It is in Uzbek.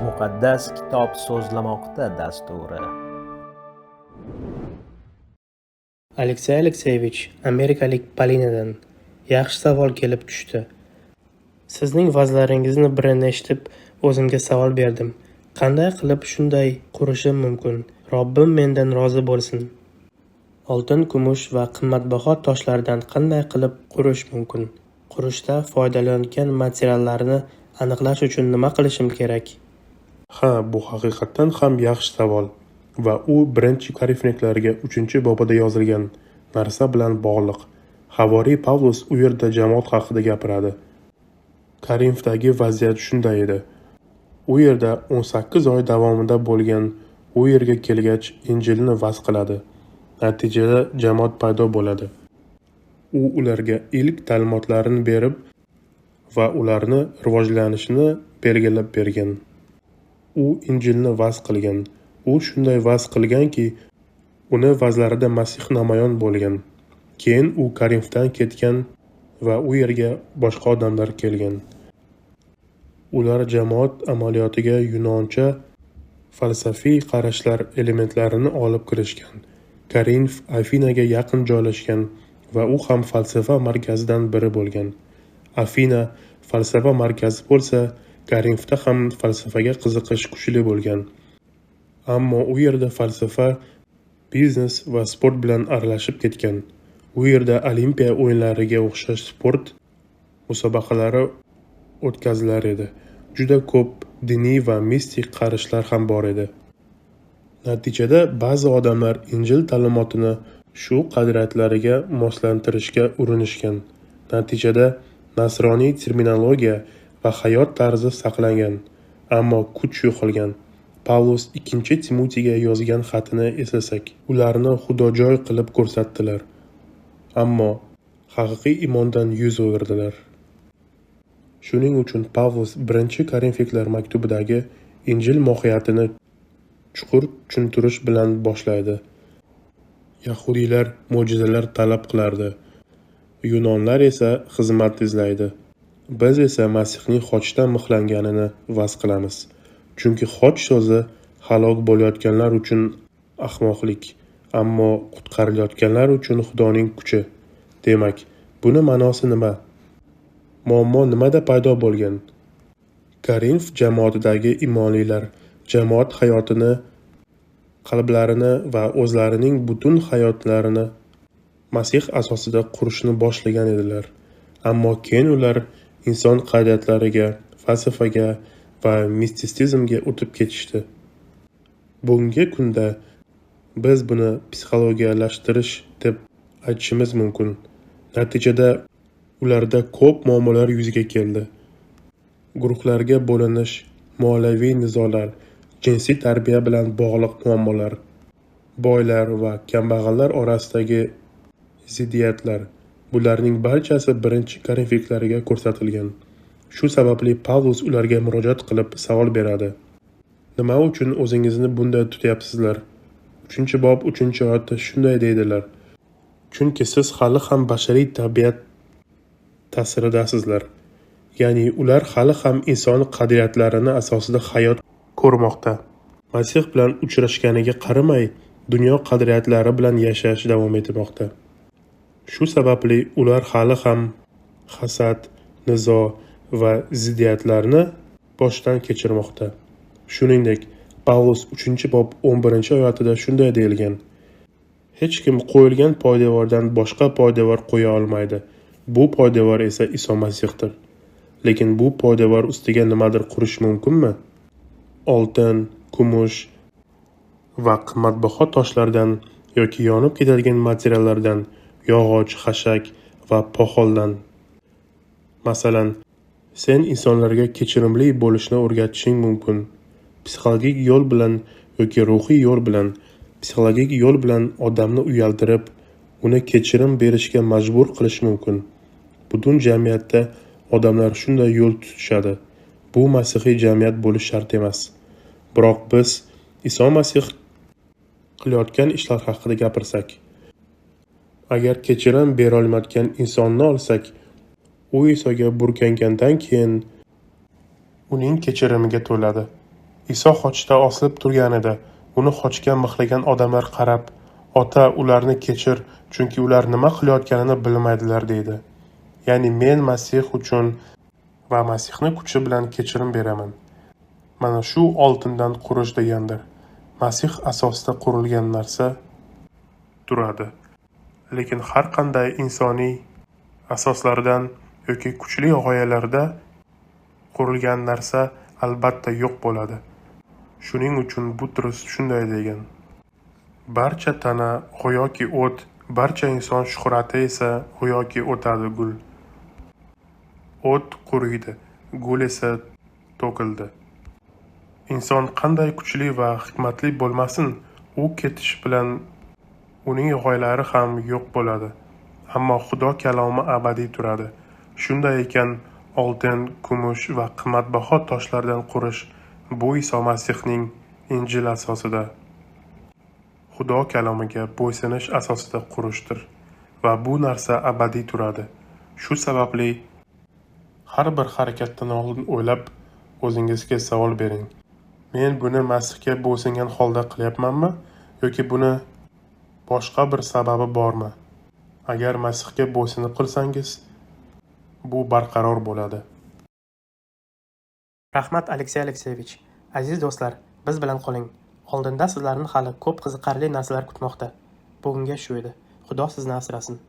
Muqaddas kitob so'zlamoqda dasturi. Aleksey Alekseyevich, amerikalik Polinadan yaxshi savol kelib tushdi. Sizning va'zlaringizni birini eshitib, o'zimga savol berdim. Qanday qilib shunday qurishim mumkin? Robbim mendan rozi bo'lsin. Oltin, kumush va qimmatbaho toshlardan qanday qilib qurish mumkin? Qurishda foydalangan materiallarni aniqlash uchun nima qilishim kerak? Ha, bu haqiqatdan ham yaxshi savol va u 1-Korinfliklarga 3-bobida yozilgan narsa bilan bog'liq. Havoriy Pavlus u yerda jamoat haqida gapiradi. Korinfdagi vaziyat shunday edi. U yerda 18 oy davomida bo'lgan, u yerga kelgach Injilni vaz qiladi. Natijada jamoat paydo bo'ladi. U ularga ilk ta'limotlarini berib va ularni rivojlanishini belgilab bergan. U Injilni vaz qilgan. U shunday vaz qilganki, uni vazlarida Masih namoyon bo'lgan. Keyin u Korinfdan ketgan va u yerga boshqa odamlar kelgan. Ular jamoat amaliyotiga yunoncha falsafiy qarashlar elementlarini olib kirishgan. Korinf Afinaga yaqin joylashgan va u ham falsafa markazidan biri bo'lgan. Afina falsafa markazi bo'lsa, Korinfda ham falsafaga qiziqish kuchli bo'lgan. Ammo u yerda falsafa biznes va sport bilan aralashib ketgan. U yerda Olimpiya o'yinlariga o'xshash sport musobaqalari o'tkazilar edi. Juda ko'p diniy va mistik qarashlar ham bor edi. Natijada ba'zi odamlar Injil ta'limotini shu qadriyatlariga moslantirishga urinishgan. Natijada nasroniy terminologiya va hayot tarzi saqlangan, ammo kuch yo'qolgan. Pavlus 2-Timotiyga yozgan xatini eslasak, ularni xudojoy qilib ko'rsatdilar, ammo haqiqiy iymondan yuz o'girdilar. Shuning uchun Pavlus 1-Korinfliklar maktubidagi Injil mohiyatini chuqur tushuntirish bilan boshlaydi. Yahudiylar mo'jizalar talab qilardi, yunonlar esa xizmat izlaydi. Biz esa Masihning xochda mixlanganini vaz qilamiz. Chunki xoch so'zi halok bo'layotganlar uchun ahmoqlik, ammo qutqarilayotganlar uchun Xudoning kuchi. Demak, buni ma'nosi nima? Muammo nimada paydo bo'lgan? Korinf jamoatidagi imonlilar jamoat hayotini, qalblarini va o'zlarining butun hayotlarini Masih asosida qurishni boshlagan edilar. Ammo keyin ular inson qadriyatlariga, falsafaga va mistitsizmga o'tib ketishdi. Bugungi kunda biz buni psixologiyalashtirish deb aytishimiz mumkin. Natijada ularda ko'p muammolar yuzaga keldi. Guruhlarga bo'linish, moliyaviy nizolar, jinsiy tarbiya bilan bog'liq muammolar, boylar va kambag'allar orasidagi ziddiyatlar, bularning barchasi 1-Korinfliklarga ko'rsatilgan. Shu sababli Pavlus ularga murojaat qilib savol beradi. Nima uchun o'zingizni bunday tutyapsizlar? 3-bob 3-oyatda shunday deydilar. Chunki siz hali ham bashariy tabiat ta'siridasizlar. Ya'ni ular hali ham inson qadriyatlarini asosida hayot ko'rmoqda. Masih bilan uchrashganiga qaramay, dunyo qadriyatlari bilan yashash davom etmoqda. Shu sababli ular hali ham hasad, nizo va ziddiyatlarni boshdan kechirmoqda. Shuningdek, Pavlus 3-bob 11-oyatida shunday deyilgan: Hech kim qo'yilgan poydevordan boshqa poydevor qo'ya olmaydi. Bu poydevor esa Iso Masihdir. Lekin bu poydevor ustiga nimadir qurish mumkinmi? Oltin, kumush va qimmatbaho toshlardan yoki yonib ketadigan materiallardan, yog'och, xashak va poxoldan. Masalan, sen insonlarga kechirimli bo'lishni o'rgatishing mumkin. Psixologik yo'l bilan yoki ruhiy yo'l bilan, psixologik yo'l bilan odamni uyaltirib, uni kechirim berishga majbur qilish mumkin. Butun jamiyatda odamlar shunday yo'l tutishadi. Bu masihiy jamiyat bo'lish shart emas. Biroq biz Iso Masih qilayotgan ishlar haqida gapirsak, agar kechirim bera olmayotgan insonni olsak, u Isoga burkangandan keyin uning kechirimiga to'ladi. Iso xochda osilib turganida, uni xochga mixlagan odamlar qarab, "Ota, ularni kechir, chunki ular nima qilayotganini bilmaydilar" deydi. Ya'ni men Masih uchun va Masihni kuchi bilan kechirim beraman. Mana shu oltindan qurish degandir. Masih asosida qurilgan narsa turadi. Lekin har qanday insoniy asoslardan yoki kuchli g'oyalarda qurilgan narsa albatta yo'q bo'ladi. Shuning uchun Butrus shunday degan: Barcha tana go'yoki o't, barcha inson shuhrati esa go'yoki o'tadi gul. O't quriydi, gul esa to'kildi. Inson qanday kuchli va hikmatli bo'lmasin, u ketish bilan uning g'oyalari ham yo'q bo'ladi. Ammo Xudo kalomi abadiy turadi. Shunday ekan, oltin, kumush va qimmatbaho toshlardan qurish bu Iso Masihning Injil asosida, Xudo kalomiga bo'ysunish asosida qurishdir va bu narsa abadiy turadi. Shu sababli har bir harakatdan oldin o'ylab, o'zingizga savol bering. Men buni Masihga bo'ysungan holda qilyapmanmi yoki buni boshqa bir sababi bormi? Agar Masihga bo'ysunib qilsangiz, bu barqaror bo'ladi. Rahmat, Aleksey Alekseyevich. Aziz do'stlar, biz bilan qoling. Oldinda sizlarni hali ko'p qiziqarli narsalar kutmoqda. Bugunga shu edi. Xudo sizni asrasin.